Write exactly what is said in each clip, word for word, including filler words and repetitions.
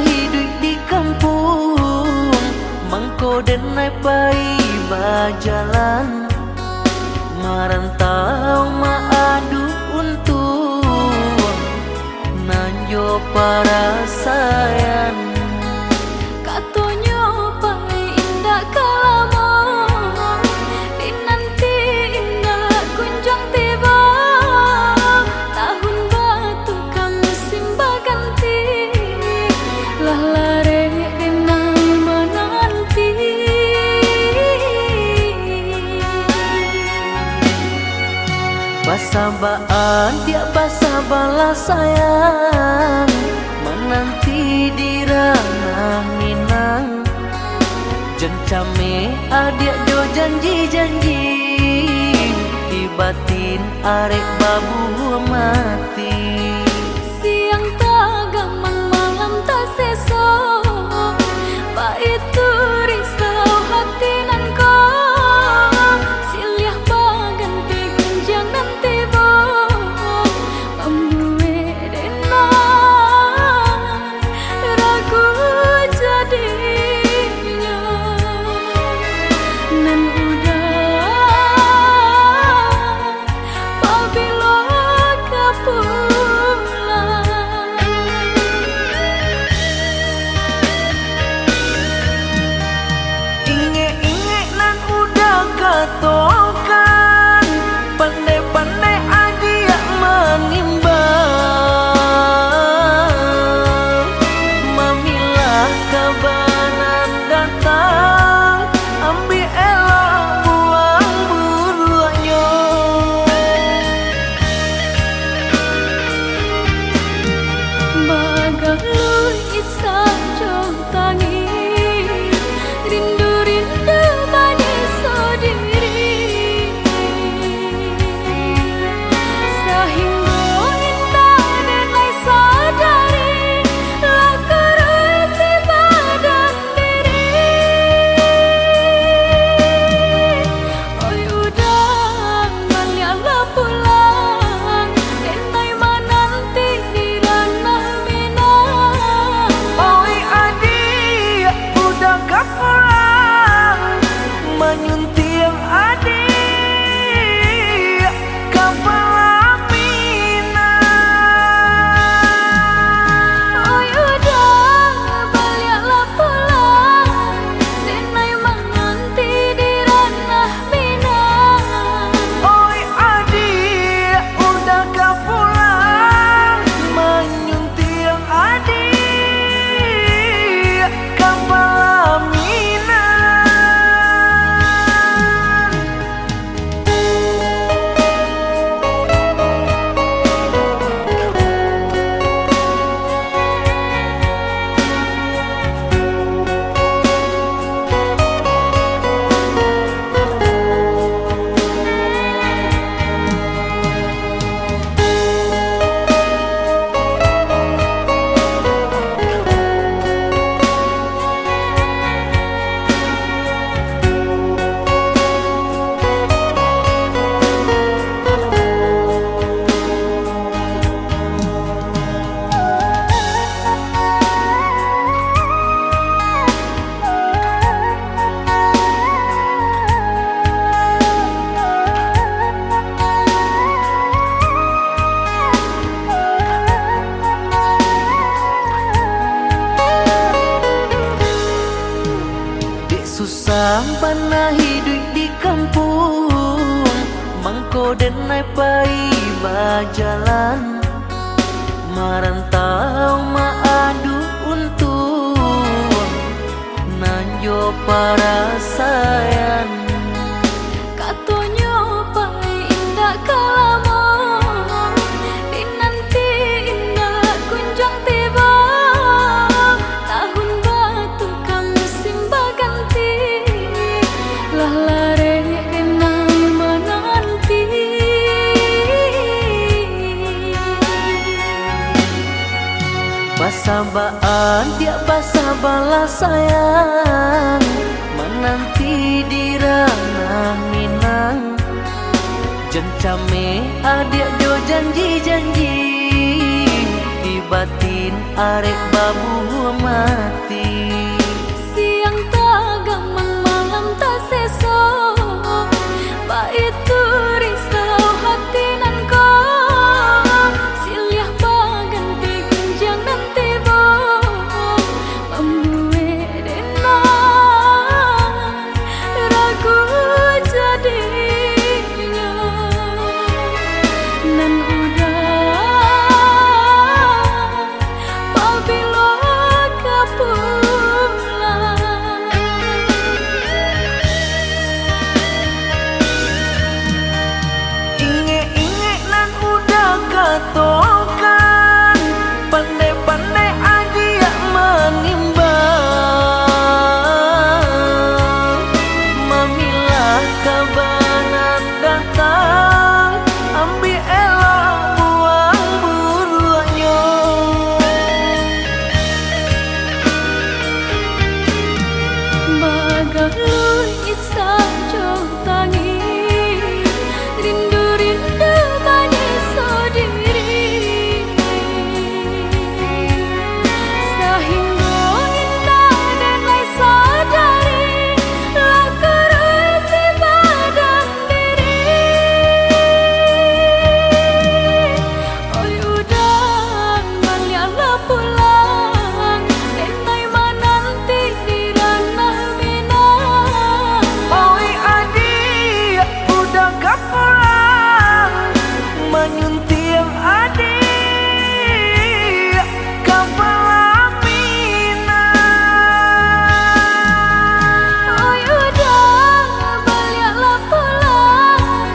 iduik di kampuang, mangko denai pai bajalan, marantau maadu untuang, nan jo parasaian. Katonyo pai indak ka lamo, dinanti indak kunjuang tibo. Tahun batukar musim baganti, lah larek denai mananti. Basabaan diak basabalah sayang, mananti di ranah Minang. Jan cameh adiak jo janji-janji, di batin arek babuah mati. Siang tagamang malam taseso, baitu risau hati nan ko. Silih baganti gunjiang nan tibo, mambuek denai ragu jadinyo. Nan udah pabilo ka pulang. Ingek-ingek nan udah katokan, pandai-pandai adiak manimbang, mamilah kaba nan datang, ambiak elok buang buruaknyo. Bagaluh isak jo tangih, rindu-rindu manyiso diri. Sahinggo indak denai sadari, lah karuih si badan diri. Oi udah, baliaklah pulang, denai mananti di ranah Minang. Oi adiak, udah ka pulang, manyuntiang adiak ka palaminan. Oi udah, baliaklah pulang, denai mananti di ranah Minang. Oi adiak, udah ka pulang, manyuntiang adiak ka palaminan. Dek susah bana hiduik di kampuang, mangko denai pai bajalan, marantau maadu untuang, nan jo parasaian. Katonyo pai indak ka lamo, dinanti indak kunjuang tibo. Tahun batukar musim baganti, lah larek denai mananti. Basabaan diak basabalah sayang, mananti di ranah Minang. Jan cameh adiak jo janji-janji, di Batin arek babuah mati. Siang tagamang, malam taseso. Baitu risau hati nan ko. Silih baganti gunjiang nan tibo. Mambuek denai ragu jadinyo. Nan udah pabilo ka pulang. Ingek-ingek nan udah katokan, pandai-pandai adiak manimbang, mamilah kaba nan datang, ambiak elok buang buruaknyo. Bagaluih isak jo tangih, rindu-rindu manyiso diri. Sahinggo indak den lai sadari, lah kurusi badan diri. Oi uda, baliaklah pulang, denai mananti di ranah Minang. Oi adiak, uda ka pulang, manyuntiang adiak ka palaminan. Oi uda, baliaklah pulang,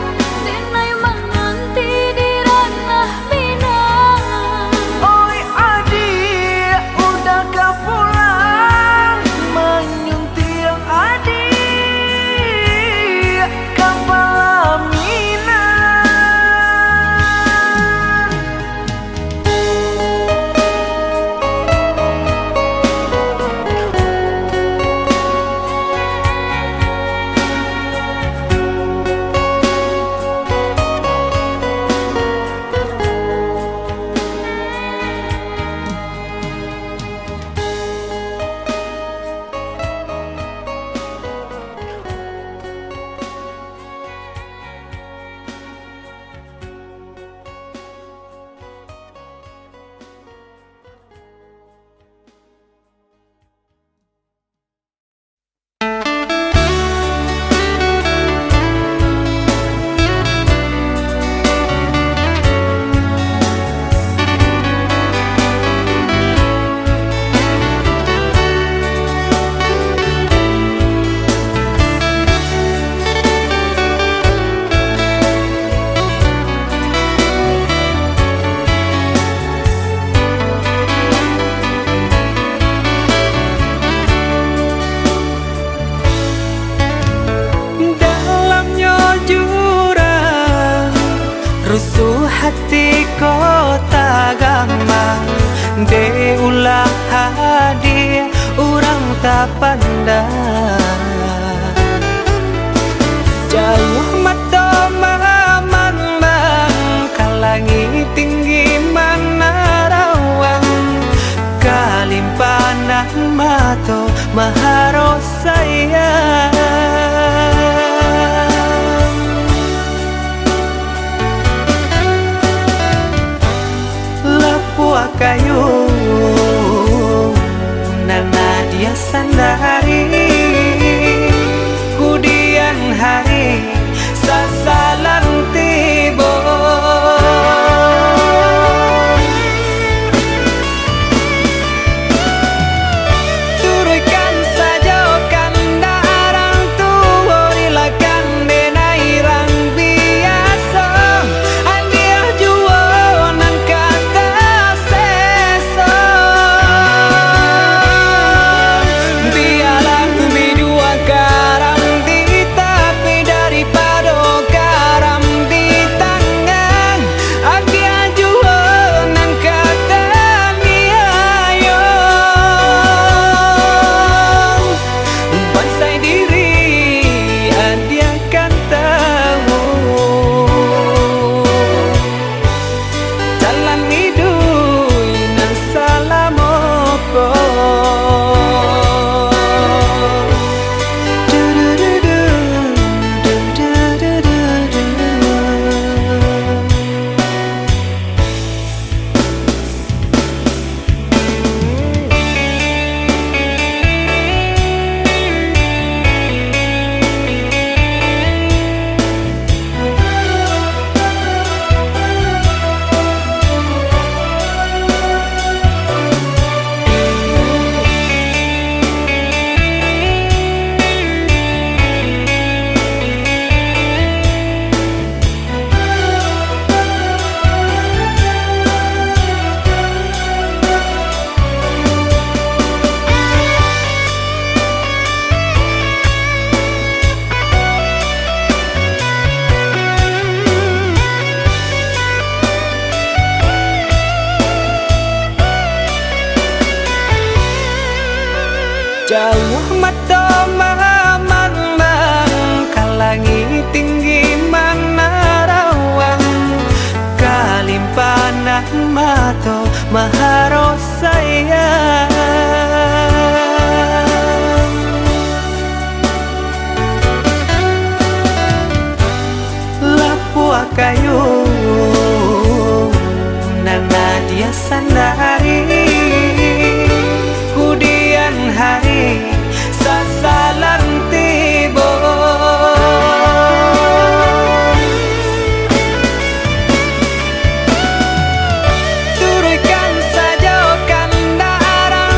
denai mananti di ranah Minang. Oi adiak, uda ka pulang, manyuntiang adiak ka palaminan. Dalamnyo jurang, rusuah hati ko tagamang, dek ulah hadia urang tapandang. Jauah mato mamandang, ka langik tinggi manarawang, kalimpahan mato maharo sayang. Lapuah kayu nan adiak sandari, kudian hari sasalam tibo. Turuikkan sajo Dauah mato mamandang, ka langik tinggi manarawang, kalimpahan mato maharo sayang. Lapuak kayu nan Nadia sandari, kudian hari sasalan tibo. Turuikan sajo kandak urang,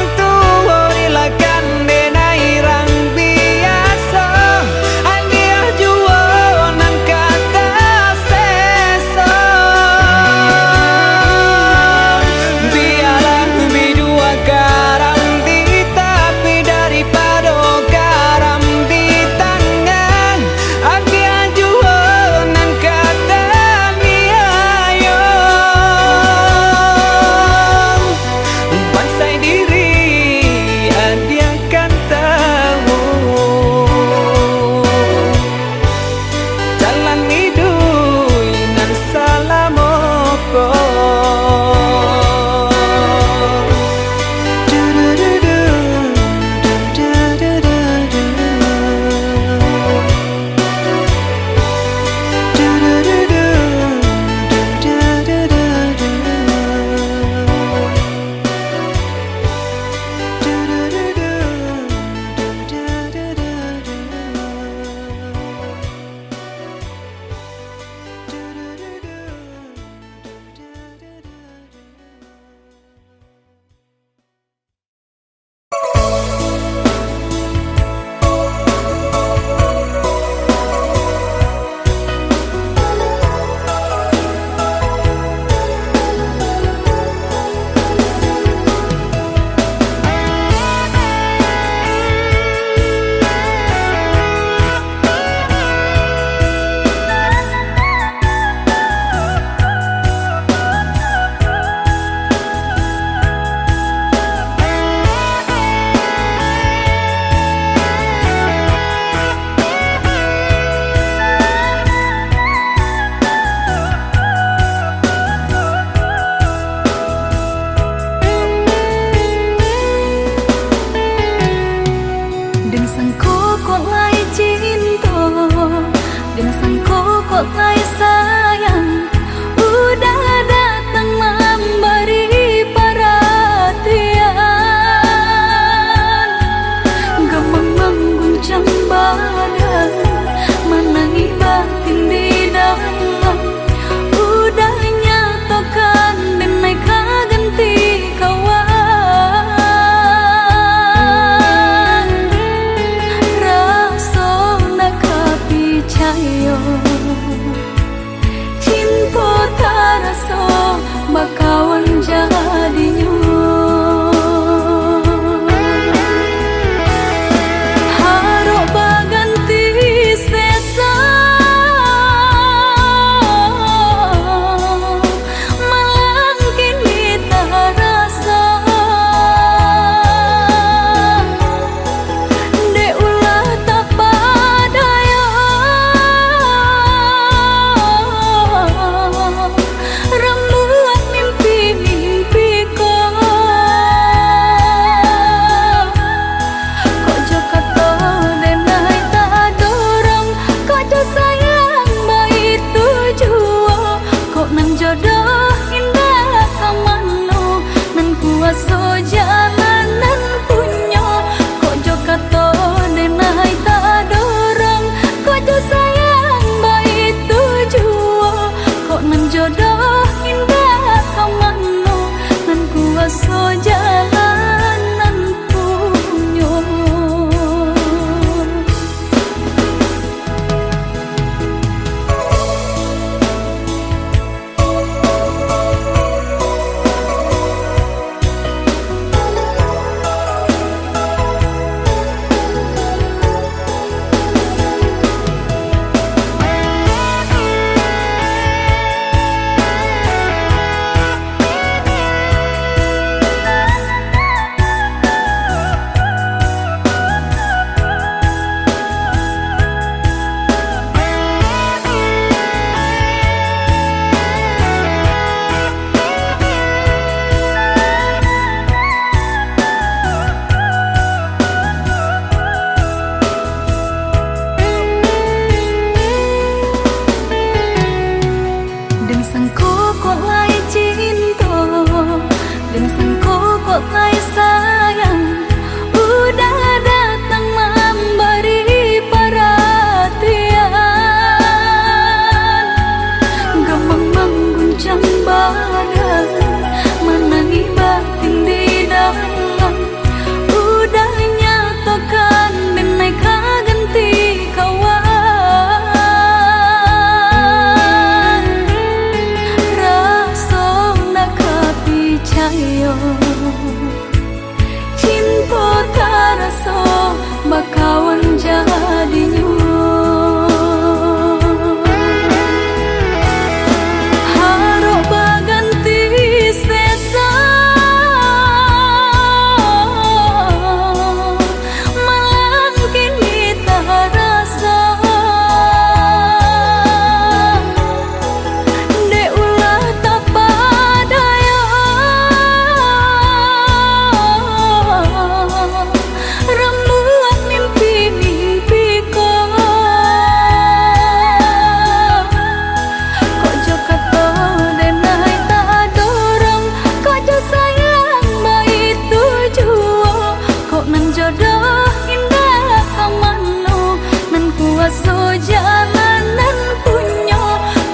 Kok nan jodoh indak ka mano, nan kuaso jalan nan punyo.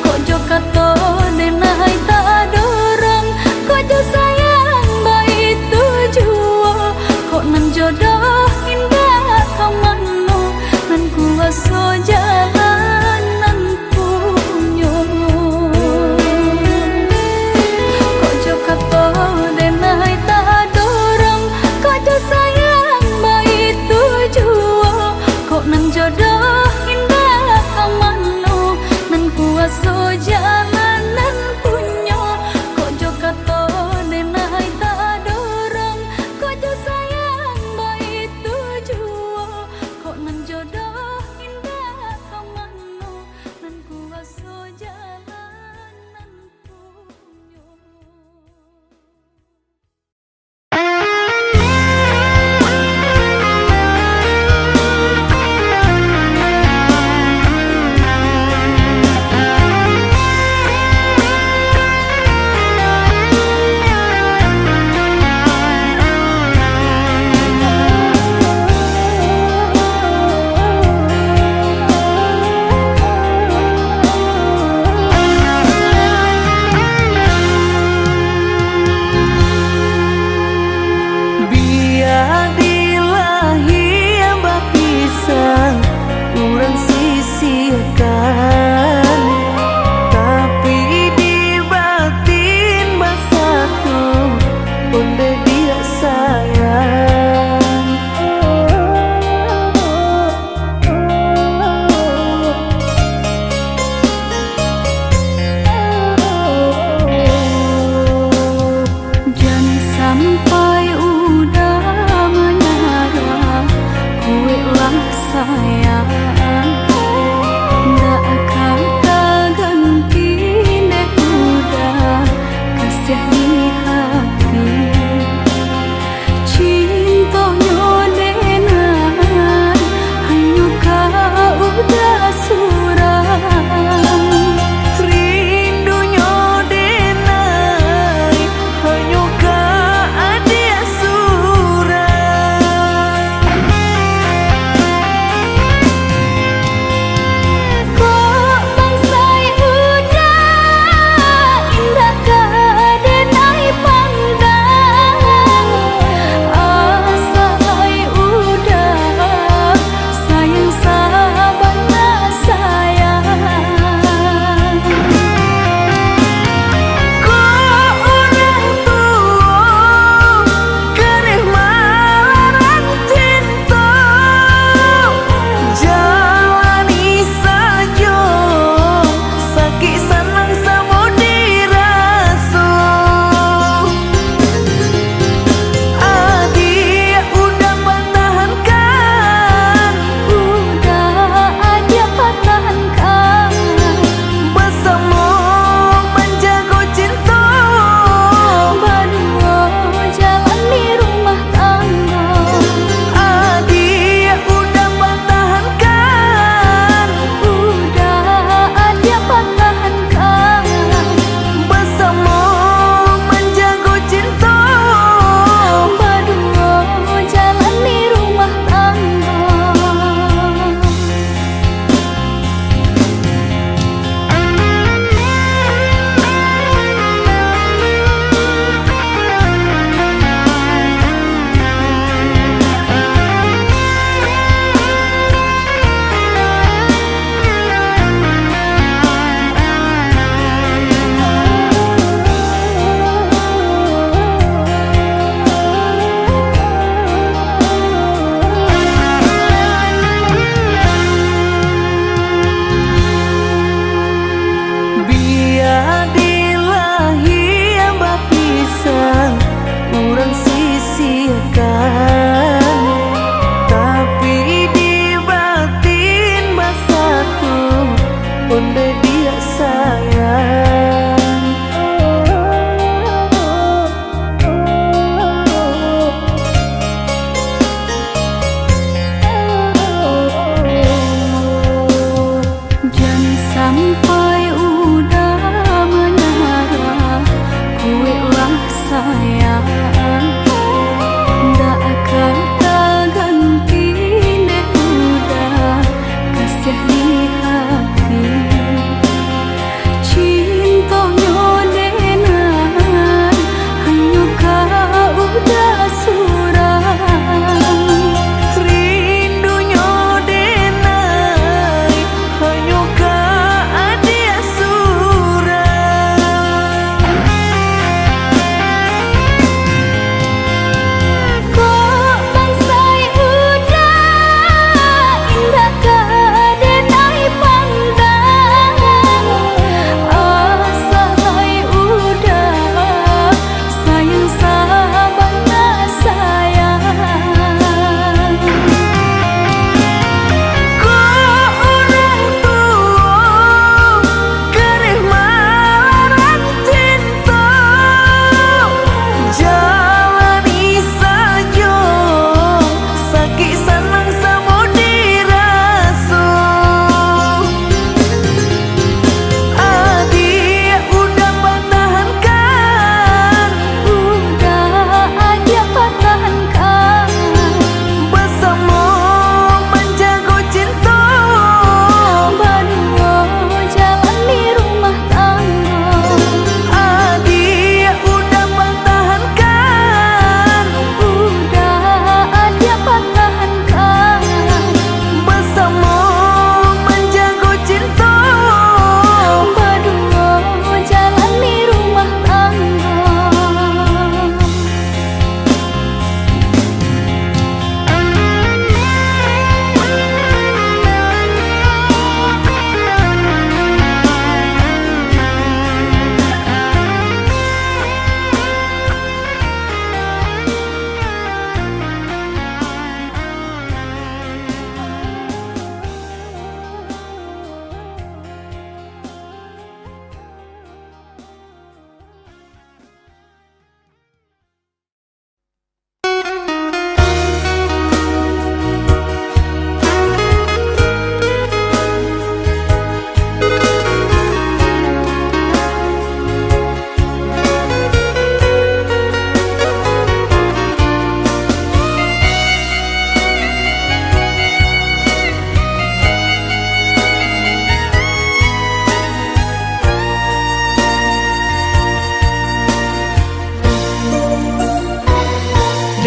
Kok jo kato denai tadorong, kok jo sayang baitu juo. Kok nan jodoh indak ka mano, nan kuaso jalan nan punyo. Kok jo kato denai tadorong, kok jo sayang baitu juo. Kok nan jodoh indak ka mano, nan kuaso jalan nan punyo. Kok jo kato denai tadorong, kok jo sayang baitu juo. Kok nan jodoh indak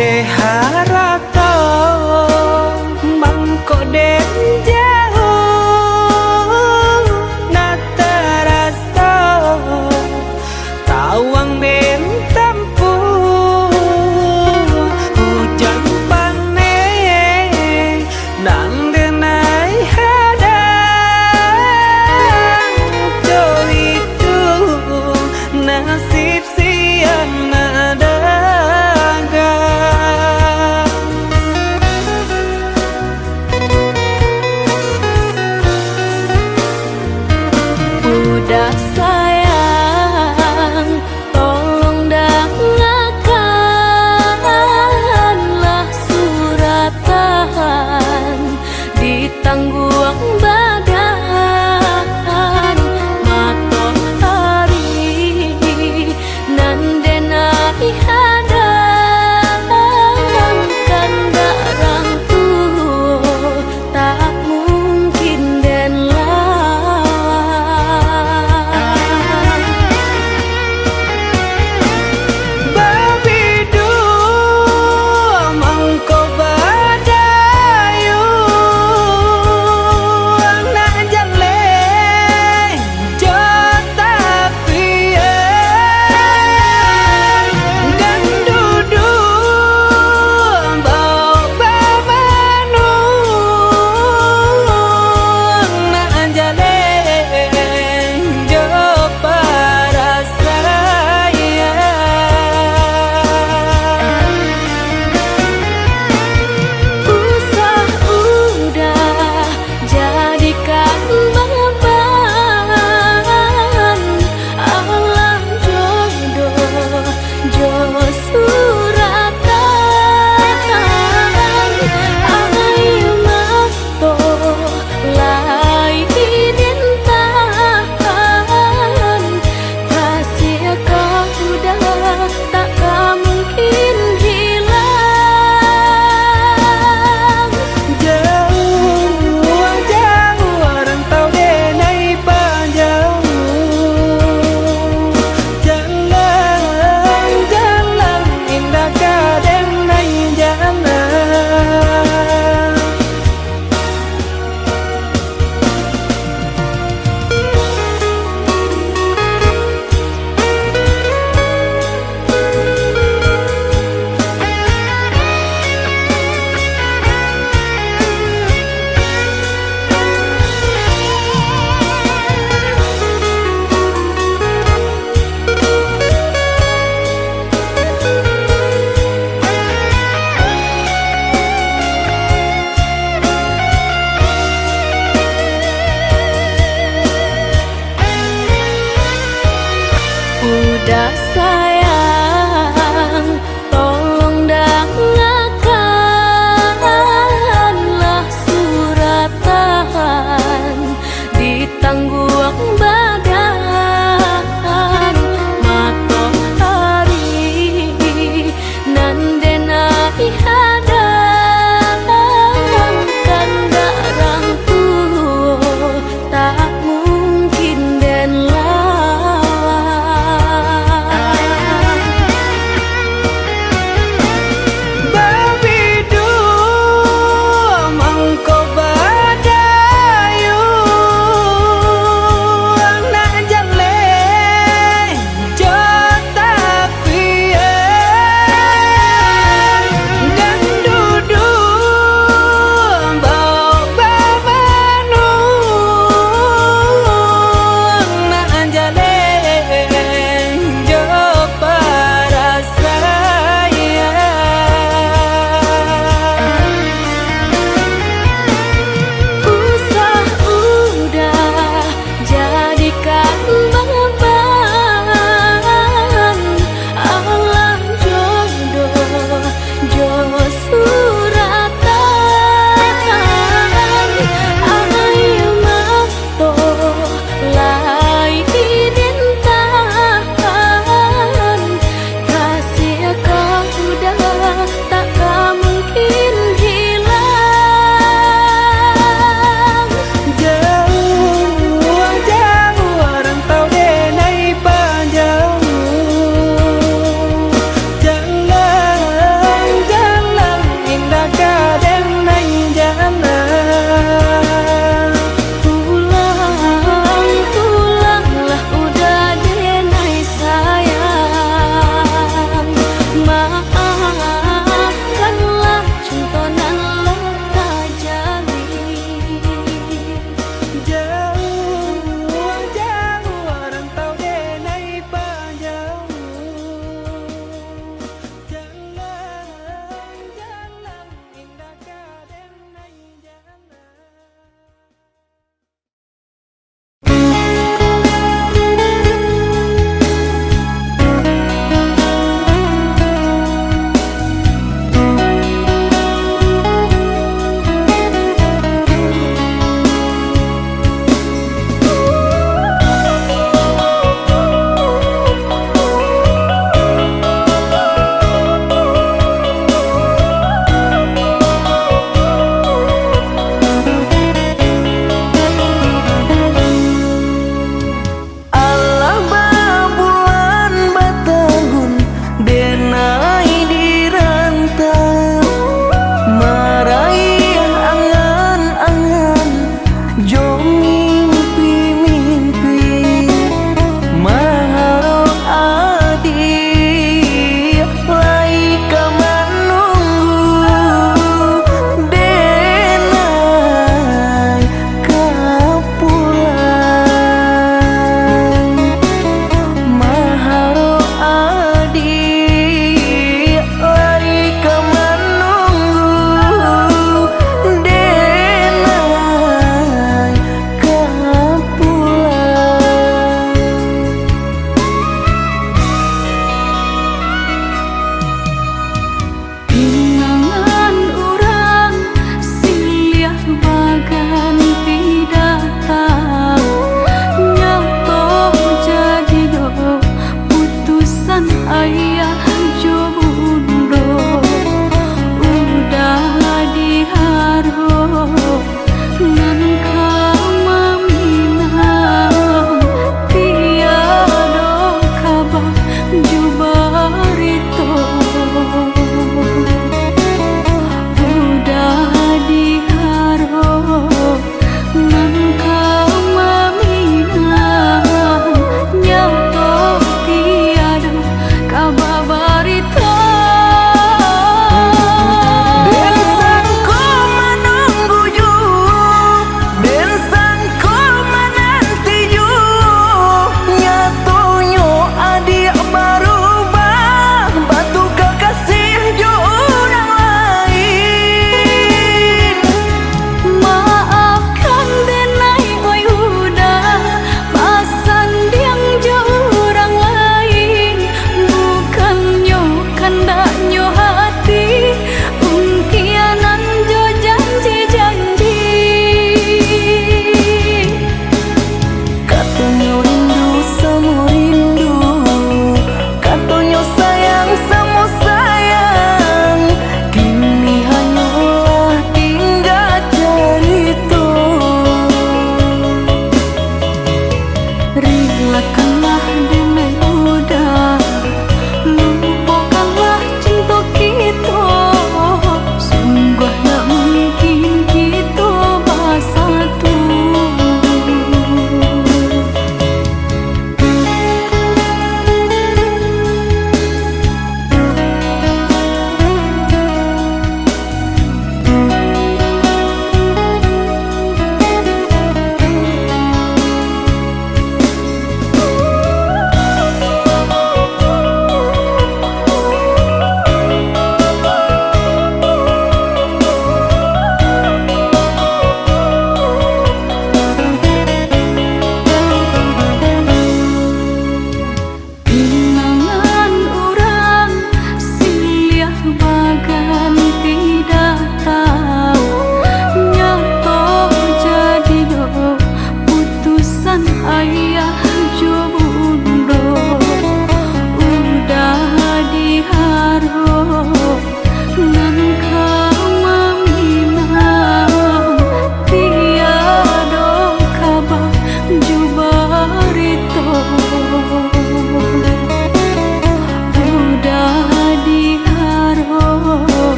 Eh, harato mangko den jauah, nak taraso tawang den tampuah. Ujan paneh nan denai hadang, co itu nasib siang nak dagang.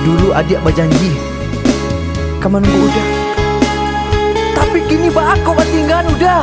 Dulu adiak bajanji ka manunggu Uda, tapi kini baa kok batinggaan Uda?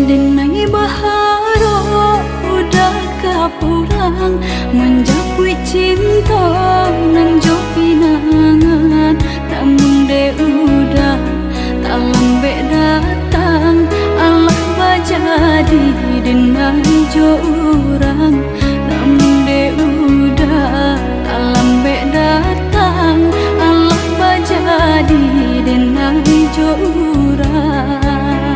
Denai baharok Uda ka pulang, manjapuik cinto nan jo pinangan. Namun dek Uda talambek datang, alah bajadi denai jo urang. Namun dek Uda talambek datang, alah bajadi denai jo urang.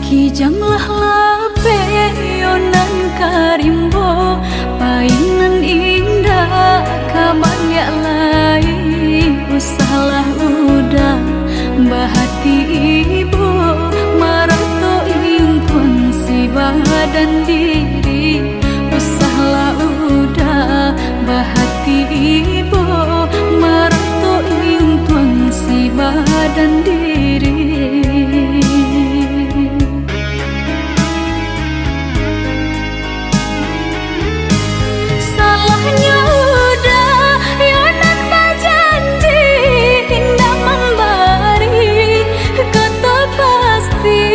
Kijang lah lapeh yo nan ka rimbo, pai nan indak ka baliak lai. Usahlah Uda bahati ibo, marato intuang si badan diri. Usahlah Uda bahati ibo, marato intuang si badan diri. Salahnyo Uda yo nan bajanji, indak mambari kato pasti.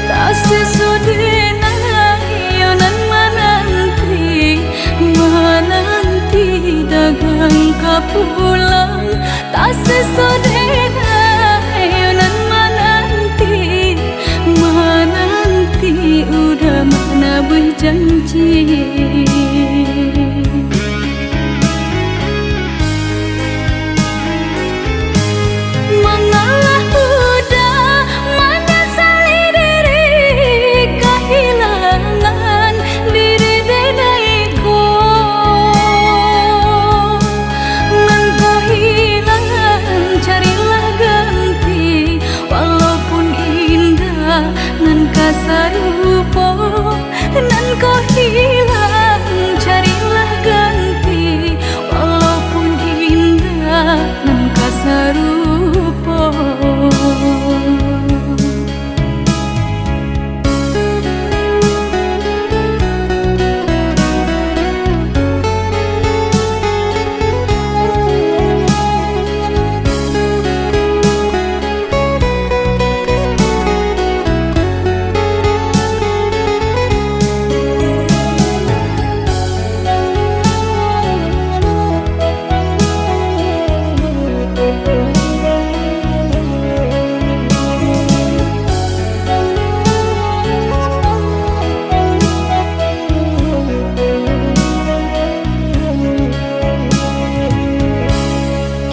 Taseso denai yo nan mananti, mananti dagang ka pulang. Taseso denai yo nan mananti, mananti Uda manabuih janji. Mangalah Uda manyasali diri kahilangan diri denai ko. Nan ka hilang, carilah ganti, walaupun indak nan ka sarupo. Nan ka hilang, carilah ganti, walaupun indak nan ka sarupo.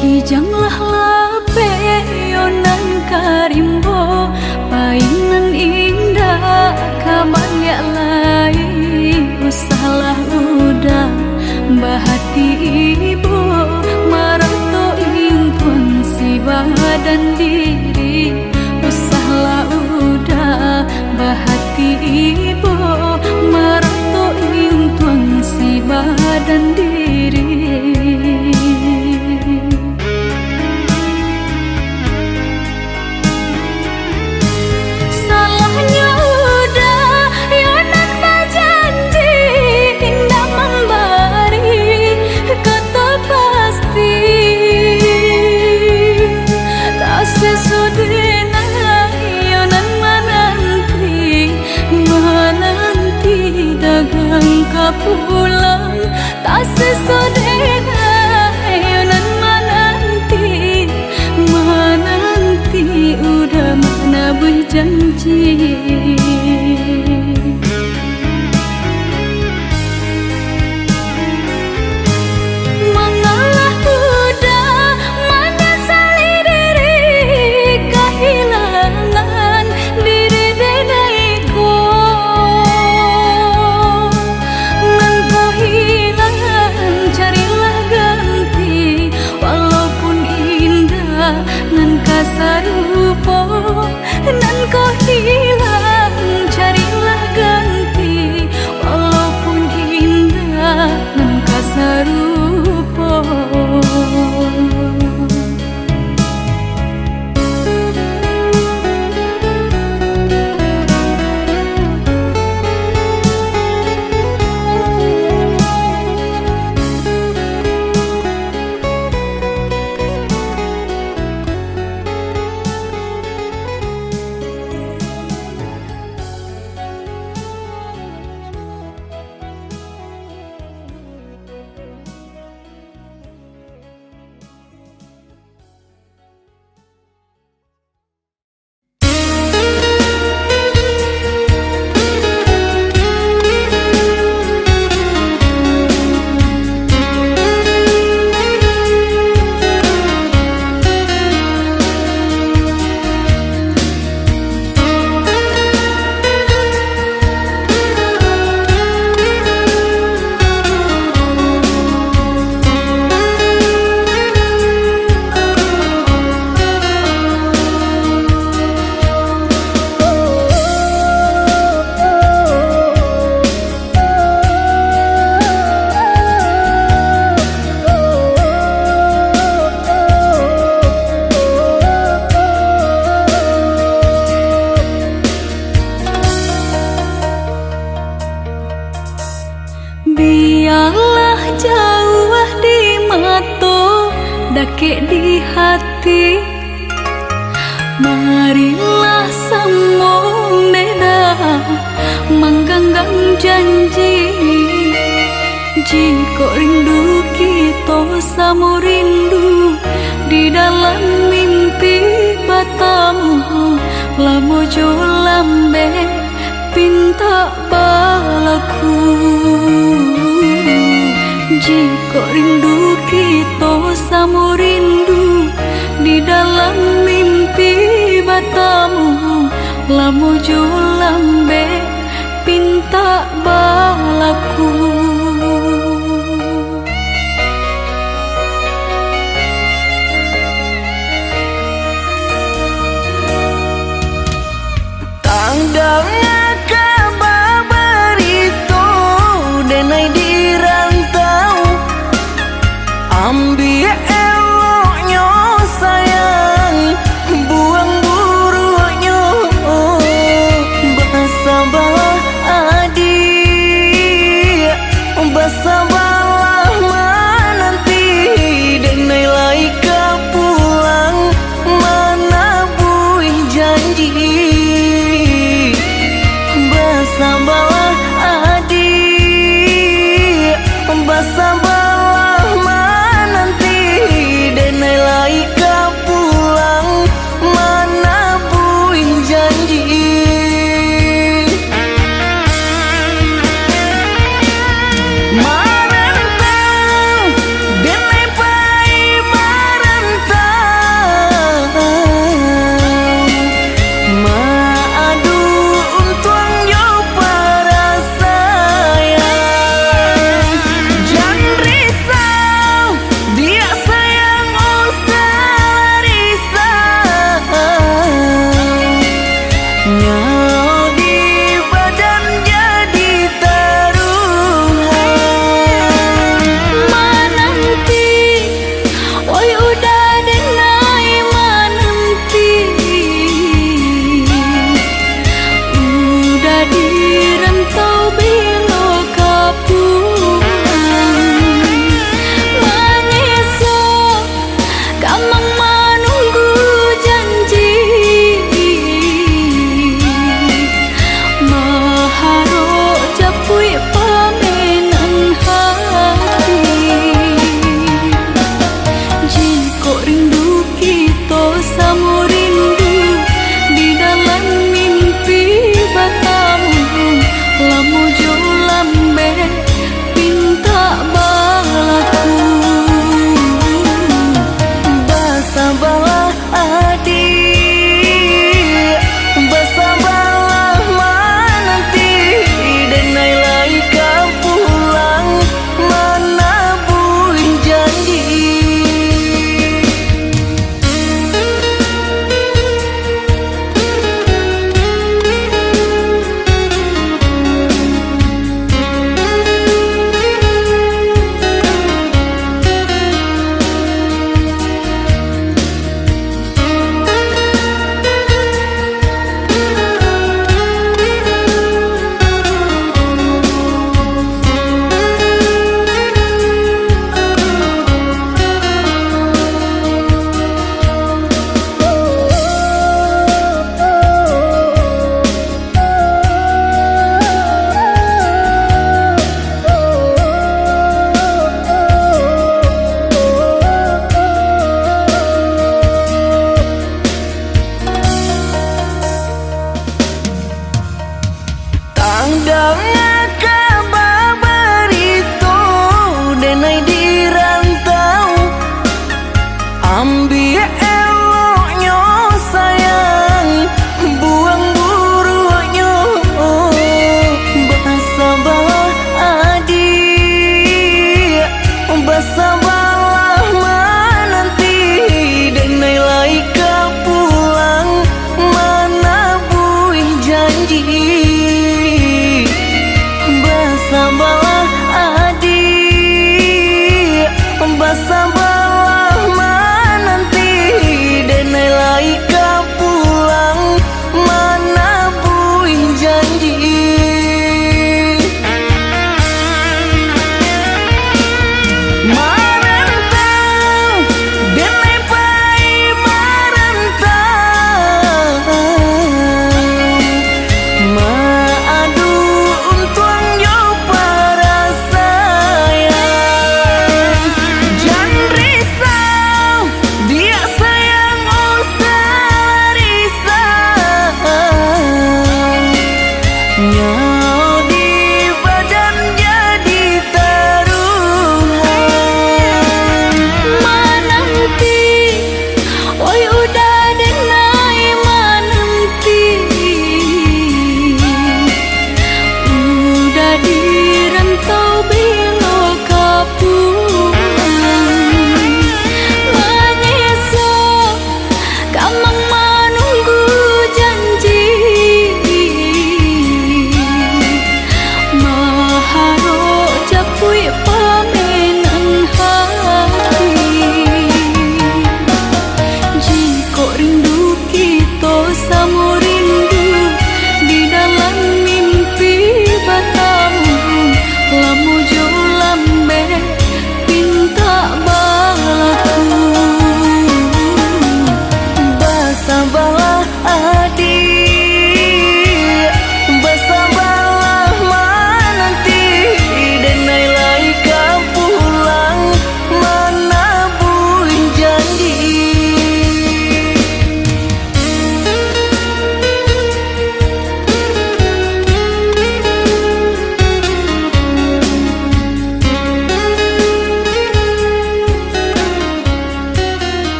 Kijang lah lapeh yo nan ka rimbo, pai nan indak ka baliak lai. Usahlah Uda bahati ibo, marato intuang si badan diri. Usahlah Uda bahati ibo, marato intuang si badan diri. Salahnyo Uda yo nan bajanji, indak mambari kato janji. Mangalah kuda, manyasali diri, kahilangan diri denai ko. Nan ko hilang, carilah ganti, walaupun indak nan ka sarupo. Nan ko hilang, carilah ganti, walaupun indak nan ka sarupo. Bialah jauah di mato, dakek di hati. Marilah samo dek dah mangganggam janji. Jikok rindu kito samo rindu, di dalam mimpi batamu, lamo jo lambek pintak balaku. Jikok rindu kito samo rindu, di dalam mimpi batamu, lamo jo lambek pintak balaku. Tang danga kaba barito, denai di rantau. Ambiak eloknyo sayang, buang buruaknyo. Basabalah adiak, basabalah mananti, denai lai ka pulang manabuih janji. Basabalah adiak, basabalah mananti, Ambiak eloknyo sayang, buang buruaknyo. Basabalah adiak, basabalah mananti, denai lai ka pulang manabuih janji. Basabalah adiak, basabalah mananti,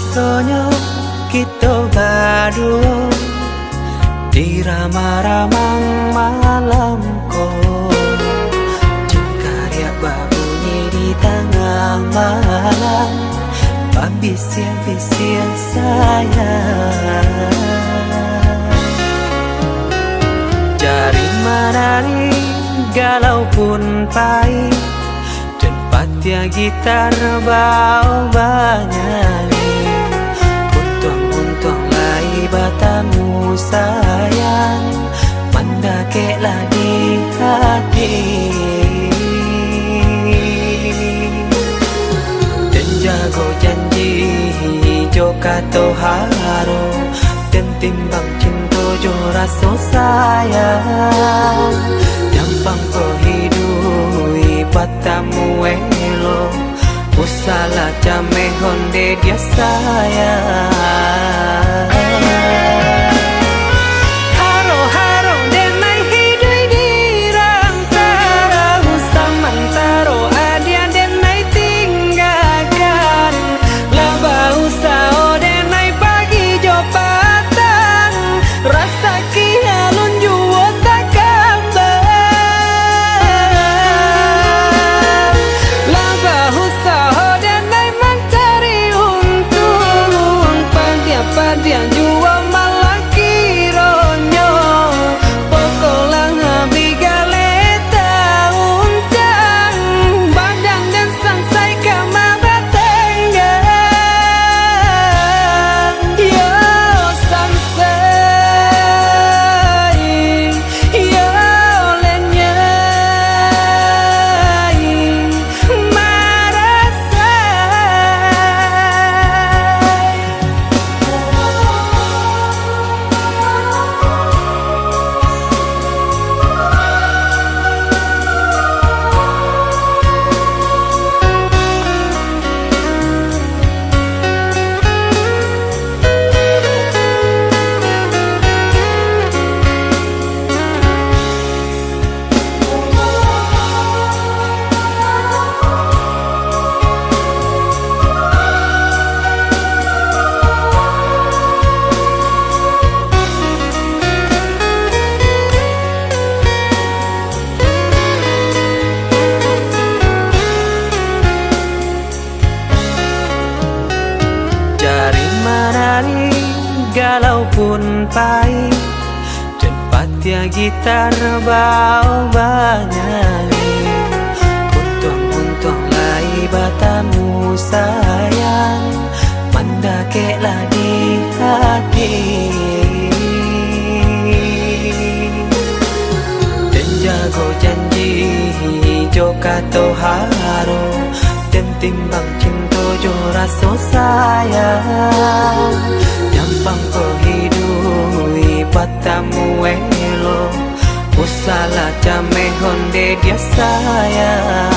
Sonyo kito baduo di ramah-ramah malam ko, cangkariak babunyi di tangah malam, babisiak-bisiak sayang. Jari manari galau pun pai, dan patiah gitar bao banyanyi. Untuang-untuang lai batamu sayang, mandakeklah di hati. Den jago janji jo kato haro, den timbang cinto jo raso sayang. Nyampang ko hiduik batamu elok, usahlah cameh onde dia sayang. Haro-haro denai hiduik di rantau, samantaro adiak denai tinggakan. Lah bausaho denai pagi jo patang, rasaki alun juo takambang. Lah bausaho denai mancari untuang, padiah-padiah juo malah kironyo. Pokok lah abih galeh tauncang, badan den sansai ka mabatanggang. Yo sansai, yo lenyai, marasai. Jari manari galau pun pai, dan patiah gitar bao banyanyi. Untuang-untuang lai batamu sayang, mandakeklah di hati. Den jago janji jo kato haro, den timbang cinto jo raso sayang. Nyampang ko hiduik batamu elok, usahlah cameh onde dia sayang.